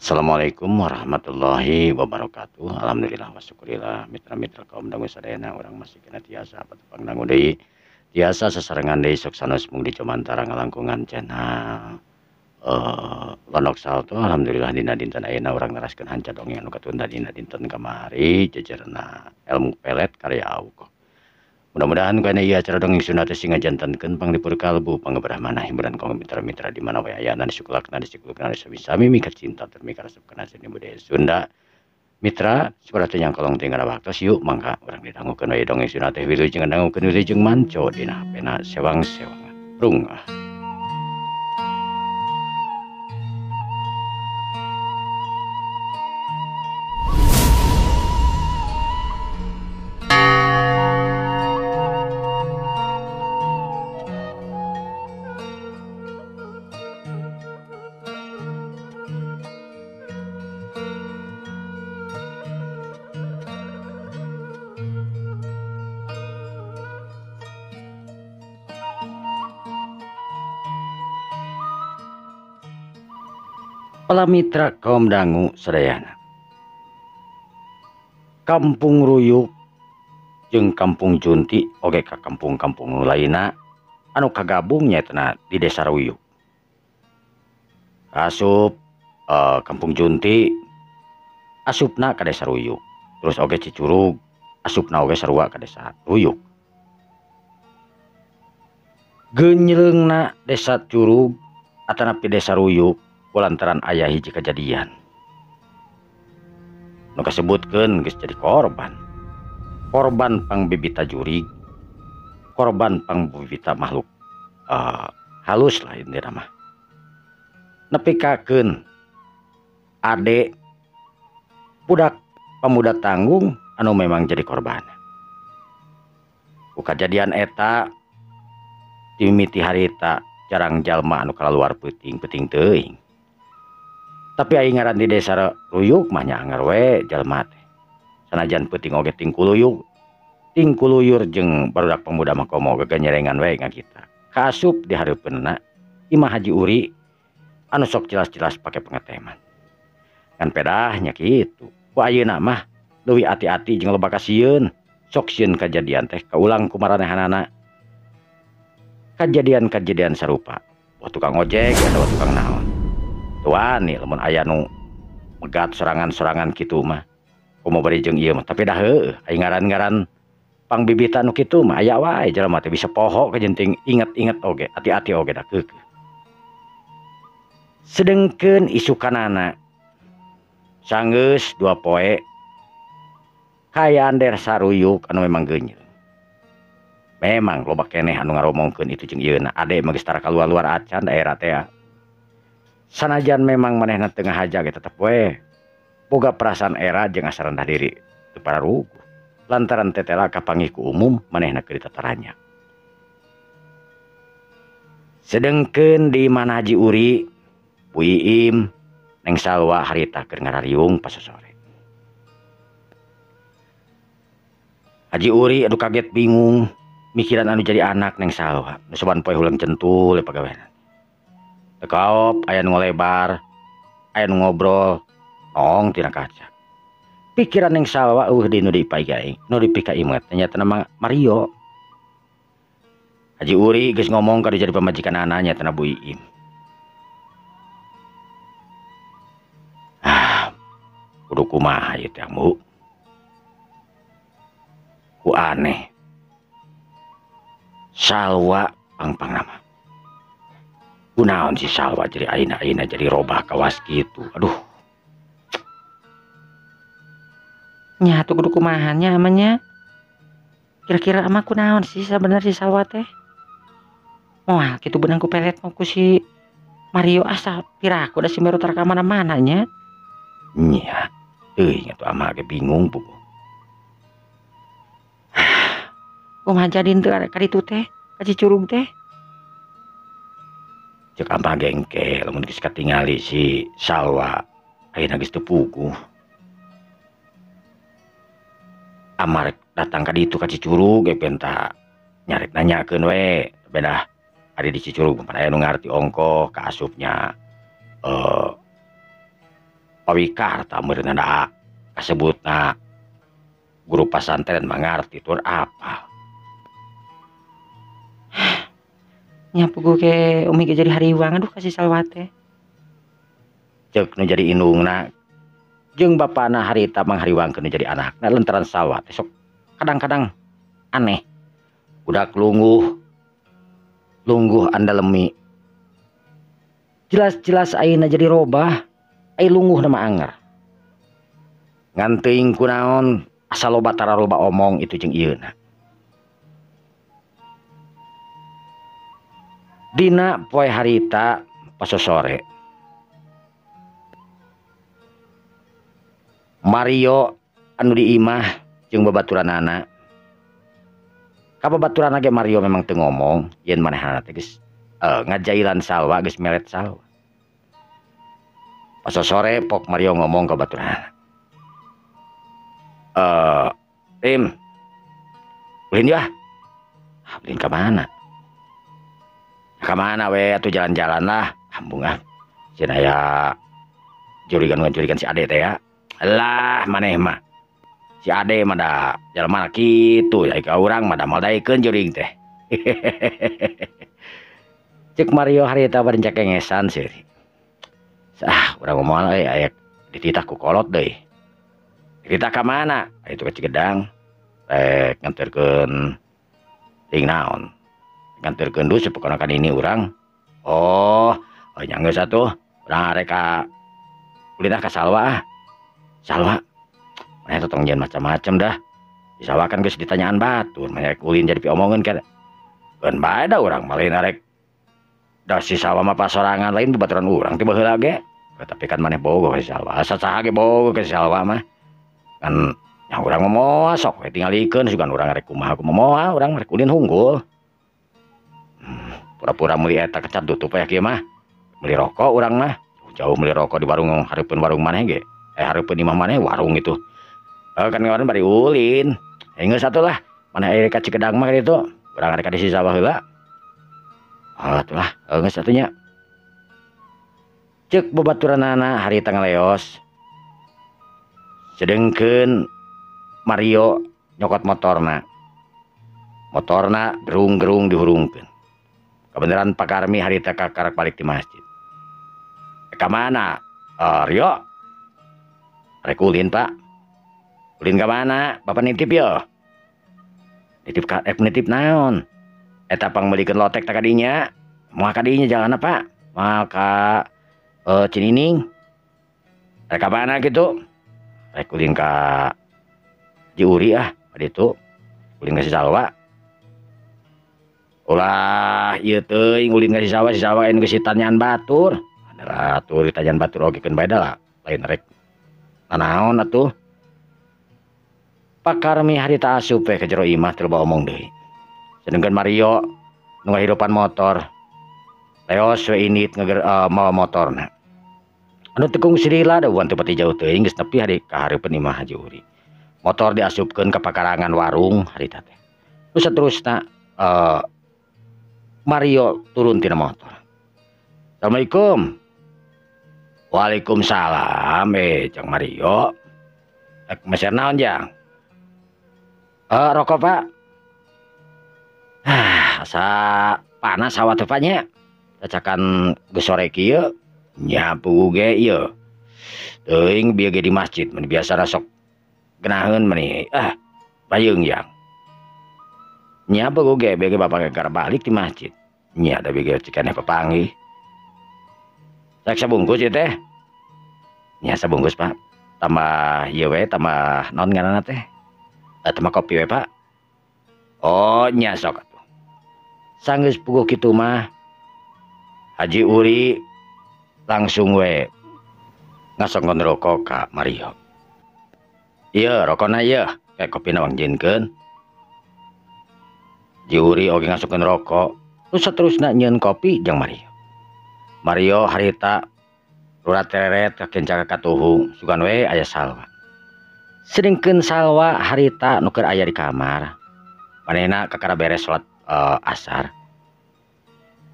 Assalamualaikum warahmatullahi wabarakatuh. Alhamdulillah wa syukurillah mitra-mitra kaum dangu sadayana urang masih kena tiasa patepang dangu deui. Tiasa sasarengan deui sok sanos mung di Jomantara ngalangkungan channel Londok Salto. Alhamdulillah dina dinten ayeuna urang neraskeun hanca dongeng anu katunda dina dinten kamari jejerna ilmu pelet karya Auko. Mudah-mudahan kana ieu acara dongeng Sunda teh sing ngajantenkeun panglipur kalbu pangeberah manah hiburan kaum mitra-mitra di mana wae ayana disukulakna disikulkeun sami-sami mika cinta tur mika resep kana seni budaya Sunda. Mitra supaya teu nyangkolong teh ngara waktos yuk mangga urang didangukeun we dongeng Sunda teh wilujeng ngadangukeun wilujeng manco dina hapena sewang-sewangan. Rungah. Pala mitra kaum dangu sadayana. Kampung Ruyuk jeung Kampung Junti oge ka kampung-kampung nu lainna anu kagabung nyaeta di Desa Ruyuk. Asup Kampung Junti asupna ka Desa Ruyuk. Terus oge Cicurug asupna oge sarua ka Desa Ruyuk. Geunyeungna Desa Curug atanapi Desa Ruyuk lantaran aya hiji kejadian nu kasebutkeun geus jadi korban. Korban pangbibita jurig, korban pangbibita makhluk halus lah intina mah. Nepikakeun ade budak pemuda tanggung anu memang jadi korban. Ku kajadian eta dimimiti harita jarang jalma anu kaluar peuting-peuting teuing. Tapi aing ngaran di Desa Ruyuk mah nya anger we jalma teh. Sanajan peuting oge tingkuluyur. Tingkuluyur jeung barudak pemuda mah komo gegenyerengan we ngagita. Kaasup di hareupeunna imah Haji Uri anu sok jelas-jelas pake pengeteman. Ngan pedah nya kitu. Ku ayeuna mah leuwih ati-ati jeung loba kasieun. Sok sieun kajadian teh kaulang ku maranehanana. Kajadian-kajadian sarupa. Wah tukang ojek atawa tukang naon. Tuan nih lamun aya nu megat sorangan-sorangan kitu mah komo bari jeung ieu mah tapi dah heueuh aya ngaran-ngaran pangbibitan nu kitu mah aya wae jelema teh bisa poho kajenting inget-inget oge ati-ati oge da keukeuh. Sedengkeun isukanana sanggeus dua poe kaayaan Desa Ruyuk anu memang geunyeung. Memang loba keneh anu ngaromongkeun itu jeung ieuna ade mah geus tara kaluar-luar acan daerah teh. Sanajan memang manehna teu ngahaja ge tetep we boga perasaan era jeung asa rendah diri teu pararuguh lantaran tetela kapanggih ku umum manehna keur ditataranya. Sedengkeun di mana Haji Uri, Bu Iim, Neng Salwa harita keur ngarariung pasosore. Haji Uri aduh kaget bingung mikiran anu jadi anak Neng Salwa nu saban poe huleng centul pagawean. Tekaop aya nu ngolebar, aya nu ngobrol, nong tina kaca. Pikiran Neng Salwa eueuh deui nu dipai nu dipika imet nya mah Mario. Haji Uri geus ngomong ka jadi pamajikanana nya Bu Iim. Ah, kudu kumaha ieu teh Bu? Ku aneh. Salwa pangpang nama. Kunaon si Salwa jadi aina-aina jadi robah kawas gitu. Aduh. Nya atuh kudu kumaha nya amanya. Kira-kira ama kunaon sih sebenarnya si Salwa teh? Moal kitu beunang ku pelet mah ku si Mario asa piraku da si Mario tara ka mana-mana nya. Nya, teuing atuh ama ge bingung bu. Kumaha jadi teu ka ditu teh, ka Cicurug teh? Cek ama gengke lamun geus katingali si Salwa ayeuna geus teu puguh. Amar datang ka ditu ka Cicurug ge penta nyarek nanyakeun we beda ari di Cicurug pan aya nu ngarti ongkoh ka asupnya Pawikarta meureunna da kasebutna guru pasantren mangarti tur apa. Nya puguh ge Umi ge jadi hariwang aduh ka si Salwa teh. Ceuk nu jadi indungna jeung bapana harita manghariwangkeun nu jadi anakna lantaran Salwa teh sok kadang-kadang aneh. Budak lungguh lungguh andalemi. Jelas-jelas ayeuna jadi robah, ai lungguh na mah anger. Ngan teuing kunaon asa loba tara loba omong itu jeung ieuna. Dina poe harita pasosore Mario anu di imah jeung babaturanana. Ka babaturanana ge Mario memang teu ngomong yen manehna teh geus ngajailan Salwa geus melet Salwa. Pasosore pok Mario ngomong ka babaturanana. Tim, ulin ya. Ulin ka mana? Ka mana we atuh jalan-jalan lah. Ambung ah. Cenah aya jurigan-jurigan si Ade teh ya. Lah maneh mah. Si Ade mah da jelema kitu, ai ka urang mah da moal daekeun jurig teh. Cek Mario harita bari cakengesan sih. Ah, urang ngomong euy aya dititah ku kolot deui. Dititah ka mana? Itu ke Cigedang. Rek nganterkeun ting naon? Nganterkeun dus pokona kan ini urang. Oh, oh nya geus atuh. Urang arek ka ulin ka Salwa ah. Salwa. Maneh teh tong jeung macam-macam dah. Di Salwa kan geus ditanyaan batur, maneh rek ulin jadi piomongeun kan. Keun bae da urang mah lain arek. Da si Salwa mah pasorangan lain babaturan urang teh baheula ge. Tapi kan maneh bogoh ka si Salwa. Asa saha ge bogoh ka si Salwa mah. Kan yang urang mah moal sok we tingalikeun sugan urang arek kumaha kumaha moal urang rek ulin hunggul. Pura-pura meuli eta kecat tutup aya kieu mah. Meuli rokok urang mah. Jauh meuli rokok di warung hareupeun warung maneh ge. Hareupeun imah maneh warung itu. Kan ngaran bari ulin. Geus atuh lah. Maneh aya ka Cikedang mah kitu. Urang arek ka di sawah heula. Ah atuh lah, geus atuh nya. Ceuk babaturanana harita ngaleos. Sedengkeun Mario nyokot motorna. Motorna gerung-gerung dihurungkeun. Kebenaran Pak Karmi harita kakarak balik di masjid. Ka mana? Rio. Rek ulin, Pak. Ulin ka mana? Bapak nitip yo. Nitip ka nitip naon? Eta pangmeulikeun lotek ta kadinya. Moal kadinya jalanna, Pak. Moal ka Cinining. Rek ka mana kitu? Rek ulin ka Jiuri ah, kaditu. Ulin ka si Salwa. Ulah ieu teuing ulin ka si Salwa, si Salwa anu geus ditanyaan batur. Adalah atuh ditanyaan batur oge keun bae da lain rek nanaon atuh. Pak Karmi harita asup we ka jero imah teu loba omong deui. Sedengkeun Mario nu ngahirupan motor. Leos we indit ngeger mawa motorna. Anu teu kungsi lila da uan teu pati jauh teuing geus nepi hari ka hareupeun imah Haji Uri. Motor diasupkeun ka pakarangan warung harita teh. Nu saterusna Mario turun tina motor. Assalamualaikum. Waalaikumsalam, Jang Mario. Rek meser naon, Jang? Rokok, Pak. Ah, asa panas hawa teh, Pak nya. Cacakan geus sore kieu, nyapu ge ieu. Teuing bieu ge di masjid, mun biasa sok genaheun meni. Ah, bayeung, Jang. Nyapu ge bieu ge bapak ge balik di masjid. Nya da bieu ge cikaneh papanggih. Rek sabungkus ieu teh. Nya sabungkus, Pak. Tambah ieu we, tambah naon ngaranna teh? Tambah kopi we, Pak. Oh, nya sok atuh. Sanggeus puguh kitu mah Haji Uri langsung we ngasongkeun rokok ka Mario. Ieu rokona ieu, kayak kopina wangjinkeun. Haji Uri oge ngasongkeun rokok. Terus saterusna nyieun kopi jeung Mario. Mario harita lurat teret kakenca katuhu sugan we aya Salwa. Sedengkeun Salwa harita nu keur aya di kamar. Manehna kakara beres salat asar.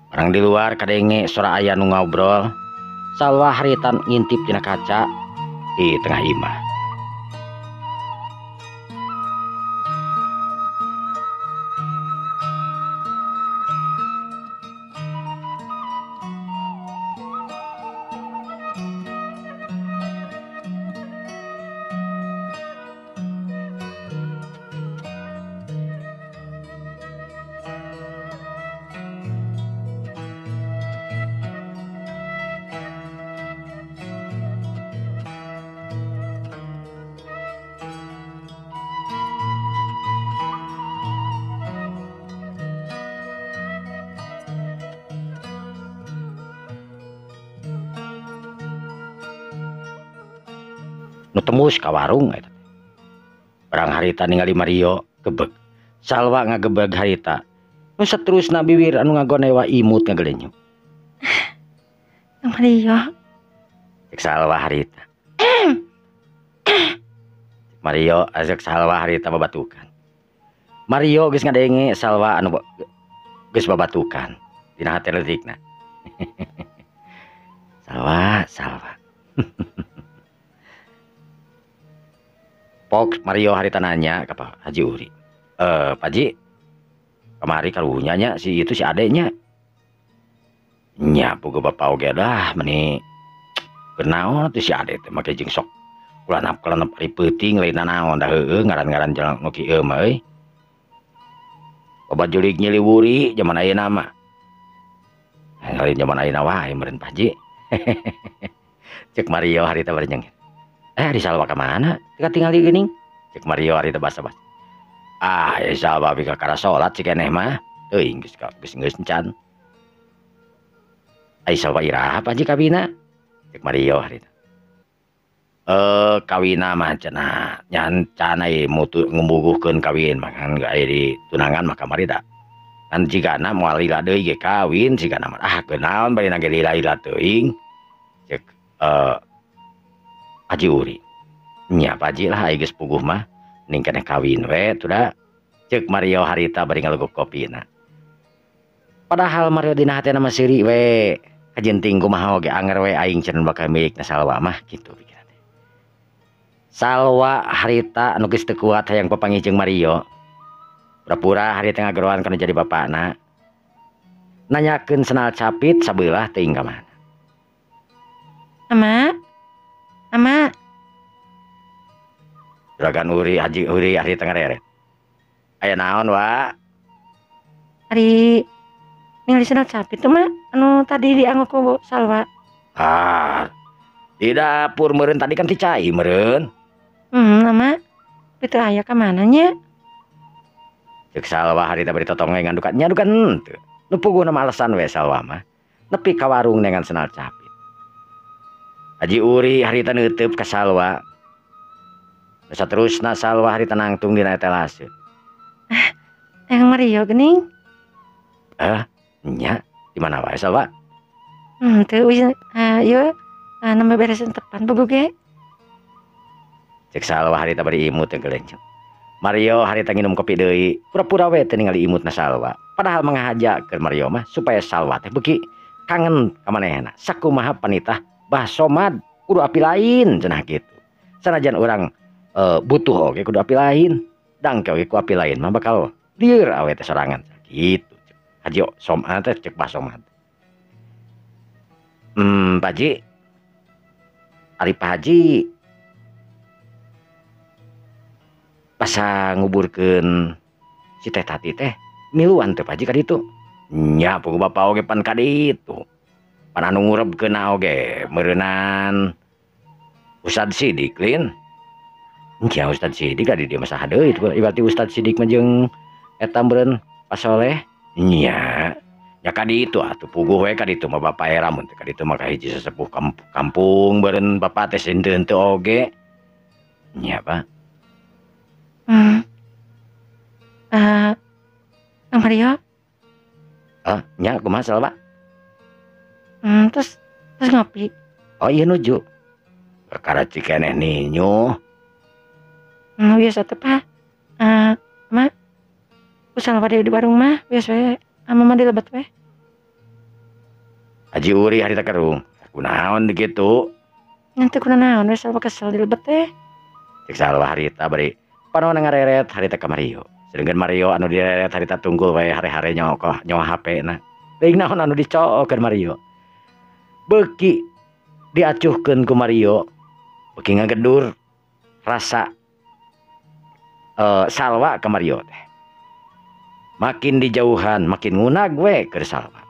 Barang di luar kadenge sora aya nu ngobrol. Salwa harita ngintip tina kaca. di tengah imah. Nu tembus ka warung eta. Barang harita ningali Mario gebeg. Salwa ngagebeg harita. Nu saterusna biwir anu ngagonewa imut ngagelenyu. Mario. Cek Salwa harita. Mario azek Salwa harita babatukan. Mario geus ngadenge Salwa anu geus babatukan. Dina hate leutikna. Salwa, Salwa. Pok Mario harita nanya ke Pak Haji Uri. Pak Haji, kemari karunya nya si itu si adeknya. Nya boga bapak oge dah meni kenaon tuh si adek teh make jeung sok kulanap-kulanap ari peuting lain nanaon dah heueuh ngaran-ngaran jalan nu kieu mah euy. Loba jurig nyiliwuri jaman ayeuna mah. Lain jaman ayeuna wae meureun Pak Haji. Cek Mario harita bari nyengit. Di Salwa ka mana? Teu katingali geuning. Cek Mario harita basa-basa. Ah, ya Salwa bika kana salat si keneh mah. Teuing geus geus geus encan. Ai Salwa iraha Pak Haji kawina? Cek Mario harita. Kawina mah cenah nyancan ai mutu ngumbuguhkeun kawin mah kan aya di tunangan mah kamari da. Kan jigana moal lila deui ge kawin jigana mah. Ah, kunaon bari na ge lila-lila teuing. Cek Haji Uri. Nya Pak Haji lah ai geus puguh mah ning keneh kawin we tuh da. Cek Mario harita bari ngalegok kopina. Padahal Mario dina hatena mah seuri we. Kajenting kumaha oge anger we aing cenah bakal milikna Salwa mah kitu pikiran teh. Salwa harita anu geus teu kuat hayang papanggih jeung Mario. Pura-pura harita ngageroan kana jadi bapakna. Nanyakeun senal capit sabeulah teuing ka mana. Ama? Ama? Juragan Uri, Haji Uri harita ngareret. Aya naon, Wak? Ari ningali sendal capit tuh, Mak, anu tadi dianggo ku Salwa. Ah. Di dapur meureun tadi kan ti cai meureun. Ama. Tapi teu aya ka mana nya? Cek Salwa harita bari totongengan duka nya duka henteu. Nu puguhna mah alasan we Salwa mah. Nepi ka warung dengan sendal capit. Haji Uri harita neuteub ka Salwa. Saterusna Salwa harita nangtung dina etalase. Yang Mario geuning. Nya di mana wae Salwa? Teu wis ieu nembe beres entepan puguh ge. Cek Salwa harita bari imut teh gelenceng. Mario harita nginum kopi deui, pura-pura we teu ningali imutna Salwa. Padahal manghaja keur Mario mah supaya Salwa teh beuki kangen ka manehna. Sakumaha panitah Bah Somad kudu api lain cenah kitu. Sanajan urang butuh oge kudu api lain. Dangke oge ku api lain mah bakal lieur awe teh sorangan kitu. Haji Somad teh cek Bah Somad. Pak Haji. Ari Pak Haji pas nguburkeun si Teh Tati teh miluan teh Pak Haji ka ditu. Nya puguh bapa oge pan ka ditu. Pan anu ngurebkeunna oge meureunan Ustad Sidik lin. Nya Ustad Sidik ka di dieu mah saha deui berarti Ustad Sidik mah jeung eta meureun Pak Soleh. Nya nya ka ditu atuh puguh we ka ditu mah bapa era mun teh ka ditu mah ka hiji sesepuh kampung meureun bapa teh henteu oge. Nya Pak. Mario. Nya kumaha Salwa? Terus ngopi. Oh iya nuju. Perkara cikeneh ninyu. Biasa teh Pak. Ma. Ku Salwa di warung mah biasa we. Ama mah di lebet we. Haji Uri harita kerung. Kunaon kitu? Nya teu kunaon we Salwa kesel di lebet teh. Cek Salwa harita bari panona ngareret harita ka Mario. Sedengkeun Mario anu direret harita tunggul we hare-hare nyokoh nyawa HP na. Teuing naon anu dicookeun Mario. Beuki diacuhkeun ku Mario, beuki ngagedur rasa Salwa ka Mario teh. Makin dijauhan makin ngunag we keur Salwa.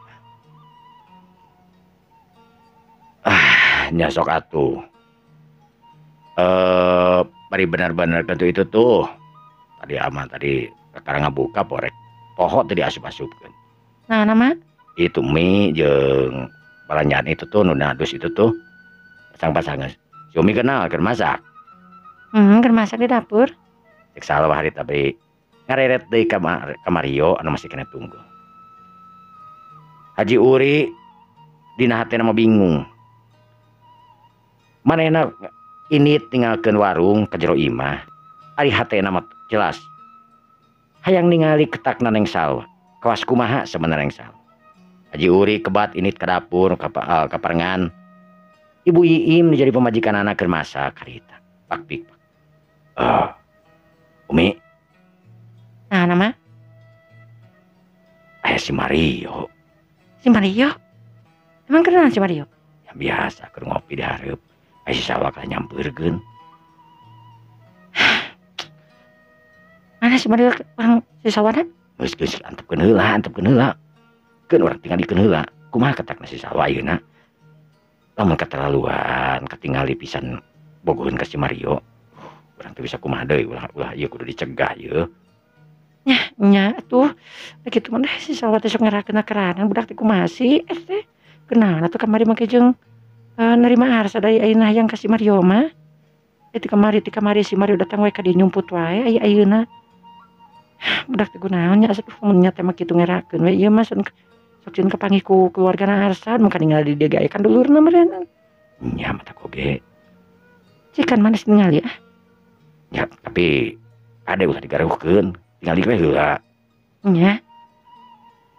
Ah, nya sok atuh. Bari benar-benar tentu itu tuh. Tadi aman tadi sekarang ngabuka porek poho tadi asup-asupkeun. Nah, nama? Itu mie jeung balanjaan itu tuh nu dus itu tuh pasang-pasangan. Si Umi kenal keur masak. Keur masak di dapur. Cek Salwa harita bari ngareret deui ka Mario anu masih kena tunggu. Haji Uri dina hatena mah bingung. Manehna ini tinggalkeun warung ka jero imah. Ari hatena mah jelas hayang ningali ketakna Neng Salwa. Kawas kumaha sebenarnya Neng Salwa. Haji Uri kebat ini ke dapur kaparengan. Ibu Iim jadi pemajikan anak keur masak harita. Pak pik pak. Umi. Nah, nama? Si Mario. Si Mario? Emang kenal si Mario? Ya biasa keur ngopi di hareup. Si Salwa kalah nyampeurkeun. Mana si Mario orang si Salwana? Geus geus antepkeun heula, antepkeun heula. Keun urang tingalikeun heula. Kumaha ketakna si Salwa ayeuna? Lamun katerlaluan katingali pisan bogoheun ka si Mario. Urang teu bisa kumaha deui, ulah ieu kudu dicegah ieu. Nya, nya atuh. Kitu mah si Salwa teh sok ngerakeun keranan budak teh kumaha sih teh. Kunaon atuh kamari make jeung nerima arsa dari ayeuna hayang ka si Mario mah. Ti kamari si Mario datang we ka dieu nyumput wae aya ayeuna. Budak teh kunaon nya asup mun nya teh mah kitu ngerakeun we ieu mah sok sieun kapanggih ku keluargana Arsan mun kaningali di dieu ge aya kan dulurna meureun. Nya mata oge. Cikan manis ningali ah. Ya, tapi ade ulah digaruhkeun, tingali we heula. Nya.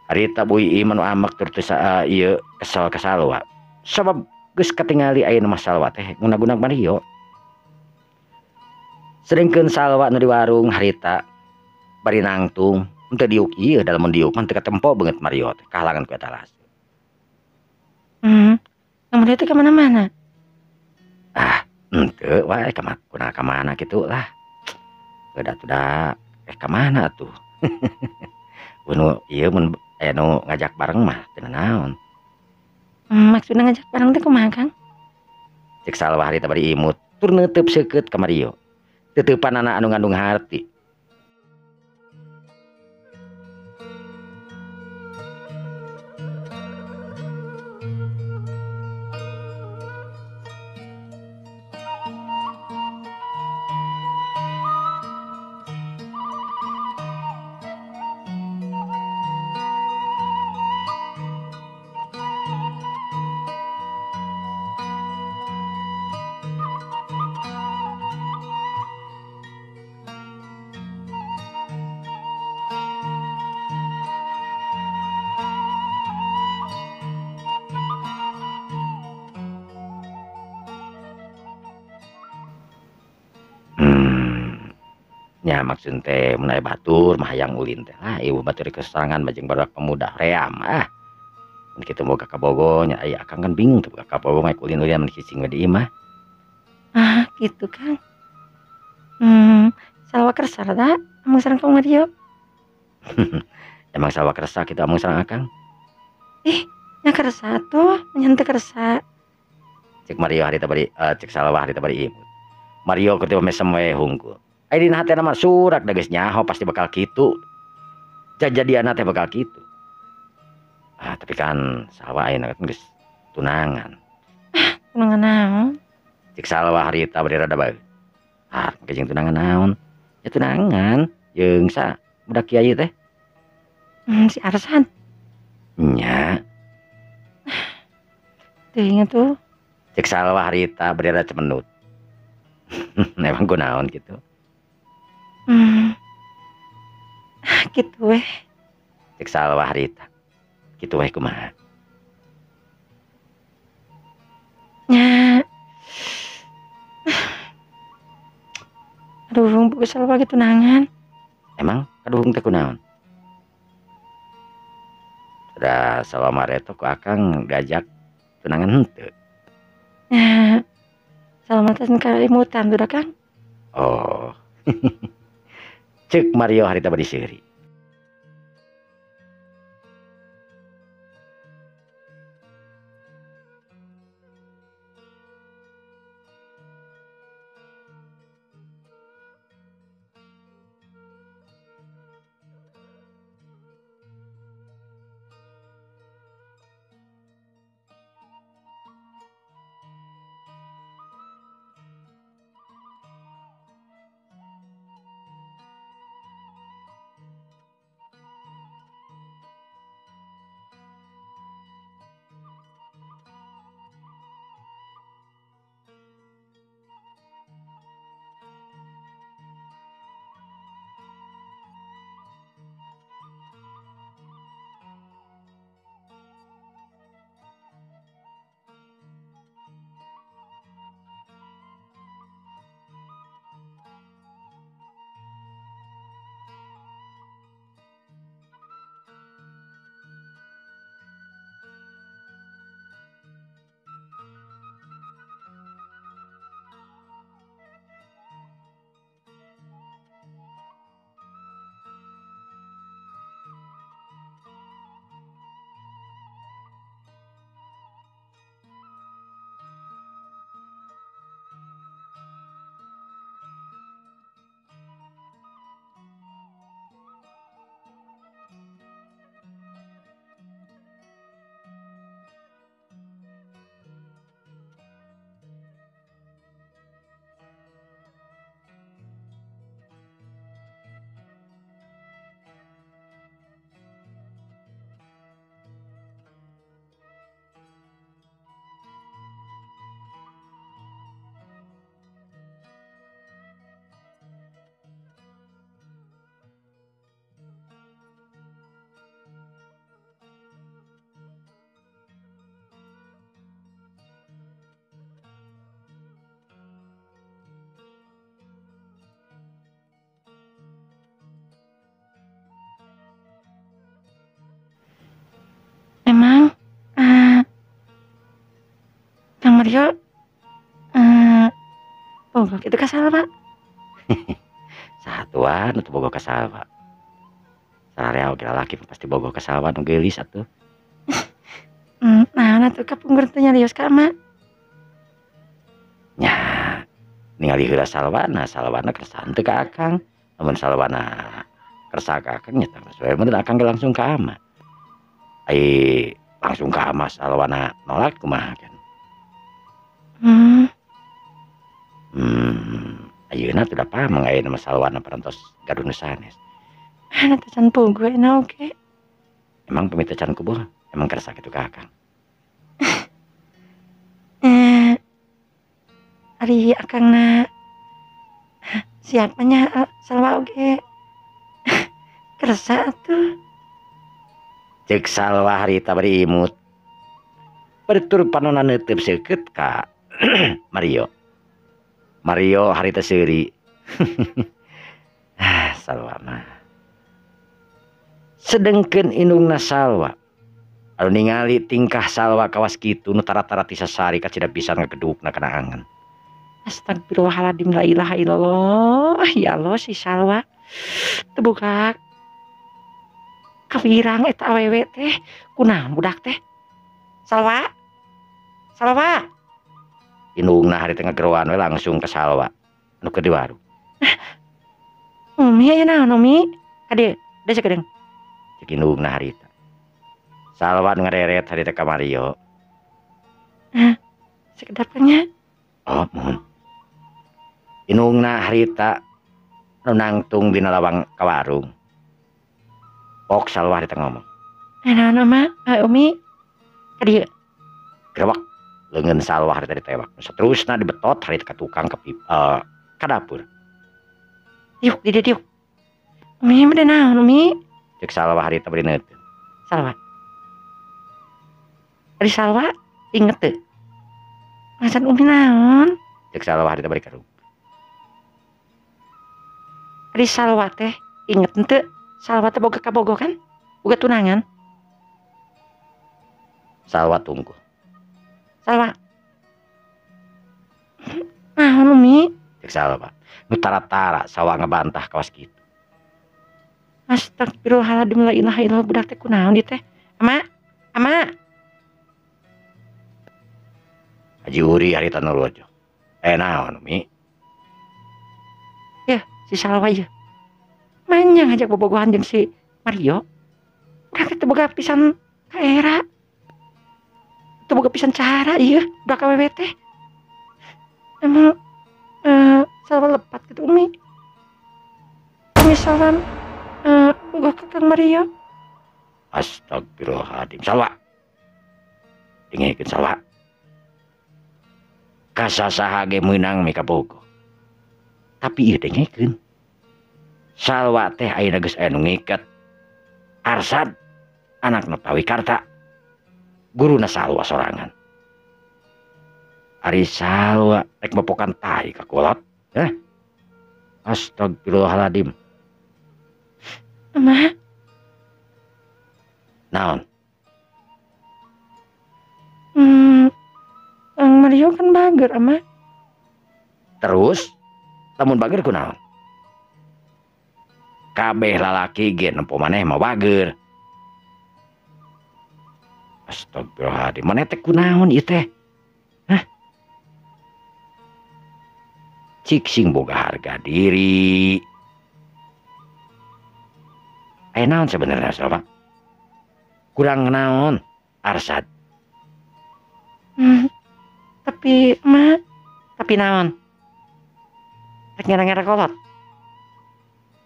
Harita Bu Iim anu amek tur teu ieu kesel ka Salwa. Sabab geus katingali ayeuna mah Salwa teh nguna-guna Mario. Sedengkeun Salwa nu di warung harita bari nangtung henteu diuk ieu da lamun diuk mah teu katempo beungeut Mario teh kahalangan ku eta etalase. Mun teh ka mana-mana? Ah, henteu wae kunaon ka mana kitu lah. Udah tuh da ka mana atuh. Mun ieu mun aya nu ngajak bareng mah teu nanaon. Maksudna ngajak bareng teh kumaha Kang? Cek Salwa harita bari imut tur neuteup seukeut ka Mario. Teteupanana anu ngandung harti. Nya maksud teh mun aya batur mah hayang ulin teh lah ieu batur kesarangan bajeng barudak pemuda ream ah. Mun kitu boga kabogo nya aya akang kan bingung teh boga kabogo ngaek ulin-ulin mun cicing we di imah. Ah kitu Kang. Salwa kersa da amung sareng Kang Mario. Emang Salwa kersa kitu amung sareng akang? Ih, nya kersa atuh, nya teu kersa. Cek Mario harita bari cek Salwa harita bari imut. Mario keur teh mesem we hungkul. Ai dina hatena mah surak da geus nyaho pasti bakal kitu. Jajadianna teh bakal kitu. Ah, tapi kan Salwa ayeuna kan geus tunangan. Ah, tunangan naon? Cek Salwa harita bari rada bae. Ah, engke jeung tunangan naon? Ya tunangan jeung sa budak kiai teh. Si Arsan. Nya. Teuing atuh. Cek Salwa harita bari rada cemenut. Emang kunaon kitu? Kitu weh. Cek Salwa harita. Kitu weh kumaha? Nya. Kaduhung boga Salwa ge tunangan. Emang kaduhung teh kunaon? Da Salwa mareto ku akang diajak tunangan henteu. Nah, Salwa teh kaimutan tuh Kang. Oh. Cek Mario harita bari seuri. Emang Kang Mario bogoh kitu ka Salwa? Satuan atuh bogoh ka Salwa. Sararea oge lalaki pasti bogoh ka Salwa nu geulis atuh. Naon atuh kapungkur teh nyarios ka ama? Nya, ningali heula Salwana, Salwana kersa henteu ka akang. Lamun Salwana kersa ka akang nya tah geus we mun akang ge langsung ka ama. Ai langsung ka ama Salwana nolak kumaha kan. Ayeuna teu da pameng ayeuna mah Salwana parantos gaduh nu sanes. Ah, teh can puguh ayeuna oge. Emang pamit teh can kubuh, emang kersa kitu ka akang? Ari akangna siapanya Salwa oge kersa atuh. Ceuk Salwa harita bari imut. Bertur panonna neuteub seukeut ka Mario. Mario harita seuri. Ah, Salwa mah. Sedengkeun indungna Salwa. Anu ningali tingkah Salwa kawas kitu nu tara-tara ti sasari kacida pisan ngagedukna kana angen. Astagfirullahaladzim, la ilaha illallah. Ya Allah si Salwa. Teu boga kawirang eta awewe teh. Kunaon budak teh? Salwa. Salwa. Indungna harita ngageroan we langsung ka Salwa anu keur di warung. Umi aya naon Umi? Ka dieu, da sakedeung. Ceuk indungna harita. Salwa nu ngareret harita ka Mario. Sekedap nya. Oh, mohon. Indungna harita nu nangtung dina lawang ka warung. Pok Salwa harita ngomong. Naon Ma? Umi ka dieu. Grewek leungeun Salwa harita ditewak. Saterusna dibetot harita ka tukang ka dapur. Diuk di dieu diuk. Umi mah naon Umi? Ceuk Salwa harita bari neuteun. Salwa. Ari Salwa inget teu? Masan Umi naon? Ceuk Salwa harita bari karung. Ari Salwa teh inget henteu Salwa teh boga kabogoh kan? Boga tunangan. Salwa tunggu. Salwa. Naon Umi? Cek Salwa. Nu tara-tara Salwa ngebantah kawas kitu. Astagfirullahaladzim la ilaha illallah budak teh kunaon ieu teh? Ama, ama. Haji Uri harita nurujo. Naon Umi? Ya, si Salwa ieu. Manya ngajak bobogohan jeung si Mario. Budak teh boga pisan kaera. Teu boga pisan cara ieu budak awewe teh. Emang Salwa lepat gitu Umi. Umi Salwa boga ka Kang Mario. Astagfirullahaladzim Salwa. Dengekeun Salwa. Kasasaha ge meunang mikabogoh. Tapi ieu dengekeun. Salwa teh ayeuna geus aya nu ngiket. Arsad anakna Pawikarta. Guruna Salwa sorangan. Ari Salwa rek mepokan tai ka kolot. Hah? Astagfirullahaladzim. Ama. Naon? Kang Mario kan bager, Ama. Terus, lamun bager kunaon? Kabeh lalaki ge nempo maneh mah bager. Astagfirullahaladzim, maneh teh kunaon ieu teh? Hah? Cik sing boga harga diri. Naon sebenarnya Salwa? Kurang naon Arsad? Tapi ma, tapi naon? Rek ngera-ngera kolot.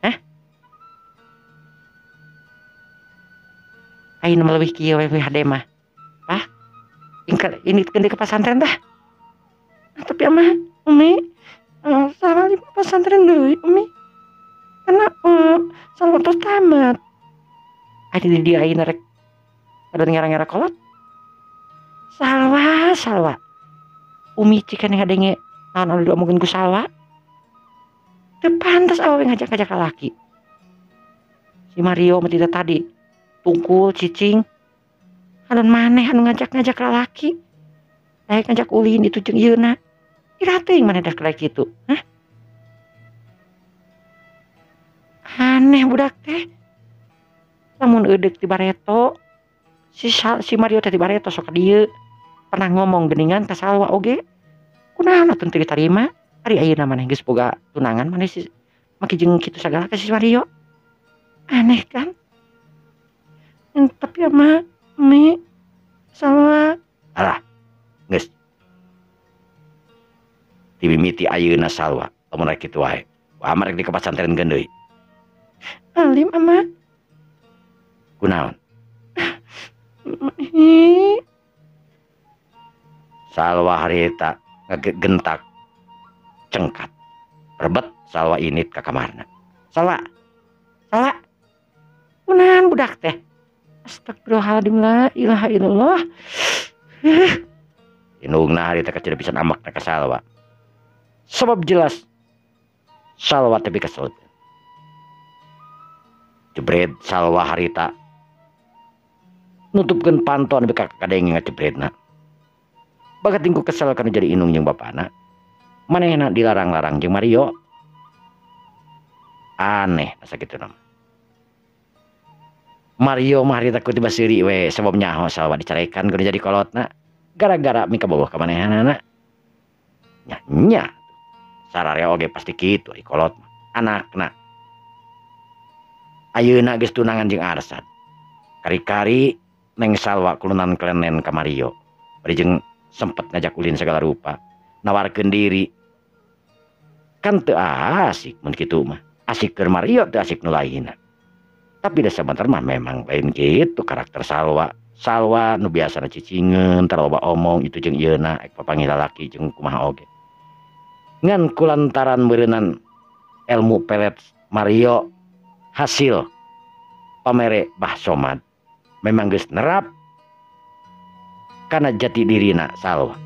Hah? Ayeuna mah leuwih kieu we hade mah. Hah? Ini ke pesantren dah. Tapi ama Umi, Salwa di pesantren deui Umi. Karena Salwa terus tamat. Ada di dia ayeuna rek ada ngera-ngera kolot. Salwa, Salwa. Umi cikan ngadenge naon anu diomongkeun ku Salwa. Teu pantas awewe ngajak-ngajak lalaki. Si Mario mah tidak tadi tungkul cicing. Anu maneh anu ngajak-ngajak lalaki. Daek ngajak ulin itu jeung ieuna. Ira teuing maneh dak kayak kitu. Hah? Aneh budak teh. Lamun eudek ti bareto si Mario teh ti bareto sok ka dieu. Pernah ngomong geuningan ka Salwa oge. Kunaon atuh teu ditarima? Ari ayeuna maneh geus boga tunangan maneh si make jeung kitu sagala ka si Mario. Aneh kan? Tapi ama Mi Salwa. Alah, geus. Ti mimiti ayeuna Salwa lamun rek kitu wae. Wah rek di ka pasantren deui. Alim ama. Kunaon? Salwa harita ngegentak cengkat. Rebet Salwa init ka kamarna. Salwa. Salwa. Kunaon budak teh? Astagfirullahaladzim la ilaha illallah. Indungna harita kecil pisan ambekna ka Salwa. Sebab jelas Salwa teh pikasel. Jebret Salwa harita nutupkeun panto nepi ka kadenge ngajebretna. Bagat tingku kesel kana jadi indung jeung bapana. Manehna dilarang-larang jeung Mario. Aneh asa kitu mah. Mario mah harita ku tiba seuri we sabab nyaho Salwa dicarekan kudu jadi kolotna gara-gara mikabogoh ka manehanana. Nya nya. Sararea oge pasti kitu ari kolot mah anakna. Ayeuna geus tunangan jeung Arsad. Kari-kari Neng Salwa kulunan kelenen ka Mario. Bari jeung sempet ngajak ulin segala rupa, nawarkeun diri. Kan teu asik mun kitu mah. Asik keur Mario teu asik nu lainna. Tapi da sabentar mah memang lain kitu karakter Salwa. Salwa nu biasana cicingeun, tara loba omong itu jeung ieuna ek papanggih lalaki jeung kumaha oge. Ngan kulantaran meureunnan ilmu pelet Mario hasil pamere Bah Somad memang geus nerap kana jati dirina Salwa.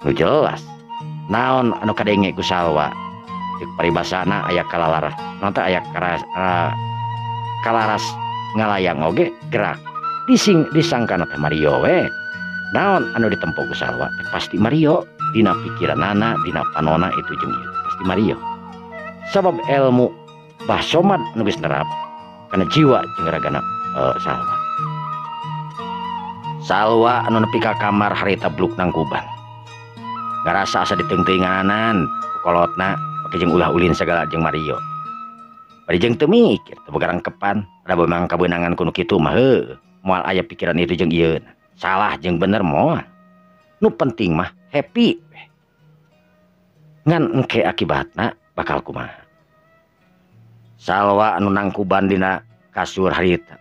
Nu jelas naon anu kadenge ku Salwa cek paribasana aya kalalar naon teh aya kalaras ngalayang oge gerak dising disangkana teh Mario we. Naon anu ditempo ku Salwa teh pasti Mario dina pikiranana dina panona itu jeung ieu pasti Mario. Sabab ilmu Bah Somad anu geus nerap kana jiwa jeung ragana Salwa. Salwa anu nepi ka kamar harita bluk nangkuban. Ngarasa asa diteungteuinganan kolotna pake jeung ulah ulin sagala jeung Mario. Bari jeung teu mikir teu boga rangkepan da memang kabeunangan ku nu kitu mah heuh moal aya pikiran itu jeung ieu. Salah jeung bener moal. Nu penting mah happy. Ngan engke akibatna bakal kumaha. Salwa anu nangkuban dina kasur harita.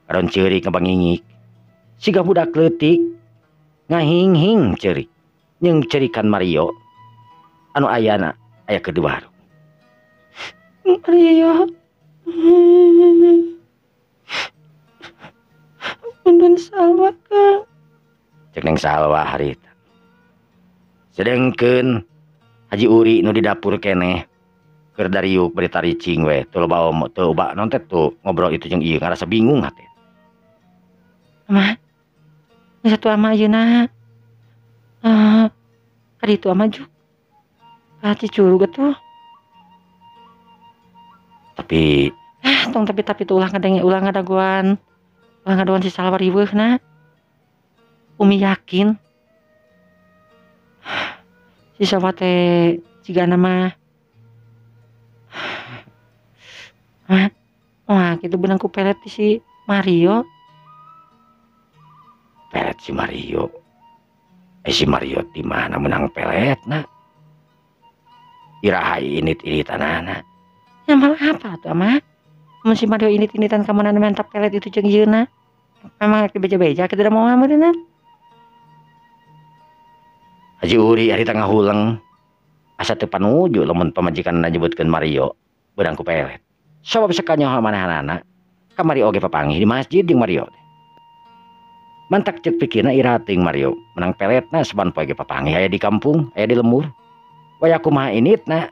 Karon ceurik ngabangingik. Siga budak leutik ngahinghing ceurik. Jeung cerikan Mario anu ayana aya keur di warung. Mario. Punten Salwa Kang. Cek Neng Salwa harita. Sedengkeun Haji Uri nu di dapur keneh keur dariuk bari taricing we teu loba omong teu loba naon teh tuh ngobrol itu jeung ieu ngarasa bingung hate. Ama. Geus atuh ama ayeuna. Kadi itu ama juk. Ka Cicurug atuh. Tapi tong tapi tuh ulah ngadenge ulah ngadaguan. Ulah ngadaguan si Salwa riweuhna. Umi yakin si Salwa teh cigana mah. Wah, kitu beunang ku pelet si Mario. Pelet si Mario. Si Mario di mana menang peletna? Iraha init-initanana. Ya malah apa tuh ama? Mun si Mario init-initan ka mana mantap pelet itu jeung ieuna. Memang rek dibeja-beja kitu da moal meureunna. Haji Uri ari tengah huleng. Asa teu panuju lamun pamajikanna nyebutkeun Mario beunang ku pelet. Sabab sakanyaho manehanana kamari oge papanggih di masjid jeung Mario teh. Mantak cek pikirna iraha teuing Mario menang peletna saban poe ge papanggih aya di kampung, aya di lembur. Waya kumaha initna?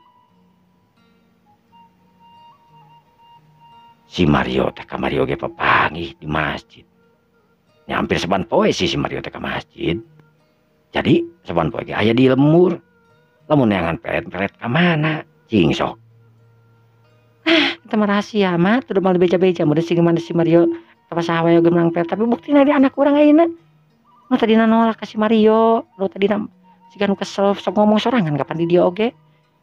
Si Mario teh kamari oge papanggih di masjid. Nya hampir saban poe sih si Mario teh ka masjid. Jadi saban poe ge aya di lembur. Lamun neangan pelet-pelet ka mana? Cing sok. Eta mah rahasia mah teu moal beja-beja mun si gimana si Mario apa saha wae oge menang pelet tapi buktina di anak urang ayeuna. Nu tadina nolak ka si Mario, nu tadina siga nu kesel sok ngomong sorangan kapan di dia oge.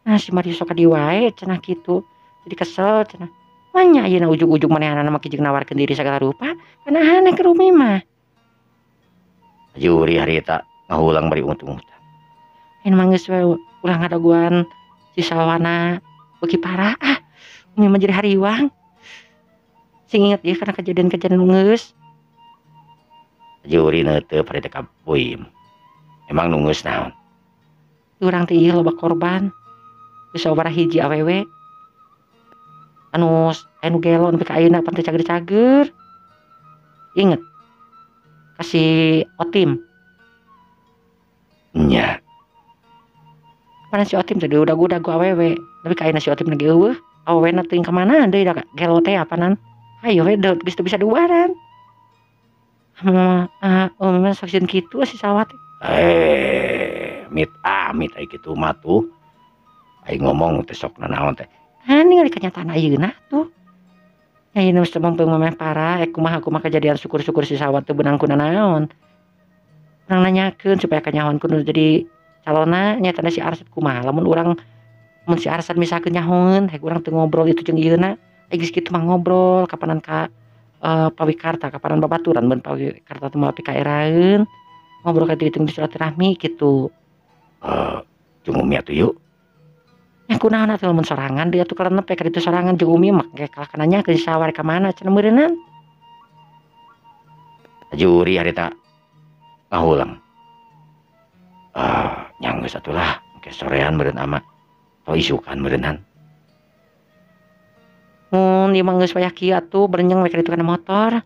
Nah si Mario sok ka dieu wae cenah kitu. Jadi kesel cenah. Manya ayeuna ujug-ujug manehanana mah jeung nawarkeun diri sagala rupa, kana aneh ke Umi mah. Haji Uri harita ngahulang bari untung-untung. Ayeuna mah geus we ulah ngadaguan si Salwana beuki parah ah. Umi mah jadi hariwang. Sing inget ieu kana kejadian-kejadian geus. Haji Uri neuteup harita ka Boim. Emang nu geus naon? Urang teh ieu loba korban. Geus sabaraha hiji awewe. Anu anu gelo nepi ka ayeuna pan teu cager-cager. Inget. Kasih Otim. Nya. Mana si Otim teh udah-udah ku awewe. Tapi ka ayeuna si Otim lagi eueuh. Awewena teuing ka mana deui da gelo teh apanan. Ayo we geus teu bisa diubaran. Mah saksieun kitu si Salwa teh. Mit amit ai kitu mah tuh. Ai ngomong teh sok nanaon teh. Ah ningali kenyataan ayeuna tuh. Ayeuna geus teu mampu mameh parah, kumaha kumaha kejadian syukur-syukur si Salwa teu beunang ku nanaon. Urang nanyakeun supaya kanyahoan ku nu jadi calonna nyaetana si Arsad kumaha lamun urang mun si Arsad misalkeun nyahoeun hek urang teu ngobrol itu jeung ieuna. Geus kitu mah ngobrol kapanan ka Pawikarta kapanan babaturan mun Pawikarta teh moal pikaeraeun. Ngobrol ka dieu teh silaturahmi kitu. Jeung Umi atuh yuk. Nya kunaon atuh lamun sorangan deui atuh kalenep ka ditu sorangan jeung Umi mah ge kalah nanya ke si Sawar ka mana cenah meureunnan. Haji Uri harita ngahulang. Nya geus atuh lah, engke sorean meureun ama. Atau isukan meureunnan. Mun ieu mah geus wayah kieu atuh berenyeng we ka ditu kana motor.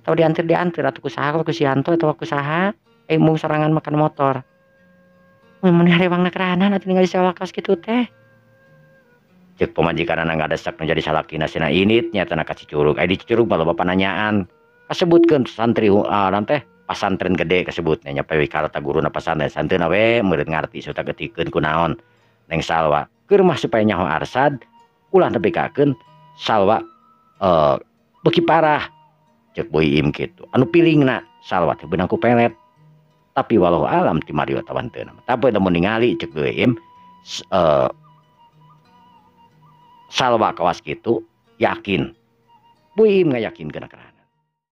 Atau diantir-diantir atuh ku saha ku si Yanto atawa ku saha, mung sorangan mah kana motor. Mun harewangna keranan atuh ningali Salwa kawas kitu teh. Cek pamajikanana ngadesak nu jadi salakina cenah indit nya tanah ka Cicurug. Aya di Cicurug mah loba pananyaan. Kasebutkeun santri naon teh pasantren gede kasebutna nya Pawikarta guruna pasantren santeuna we meureun ngarti suta getikeun kunaon Neng Salwa. Keur mah supaya nyaho Arsad ulah nepikakeun Salwa beuki parah. Cek Bu Iim kitu. Anu pilingna Salwa teh beunang ku pelet. Tapi walau alam ti Mario tawan teu. Tapi lamun ningali cek Bu Iim Salwa kawas kitu yakin. Bu Iim ngayakinkeun kana.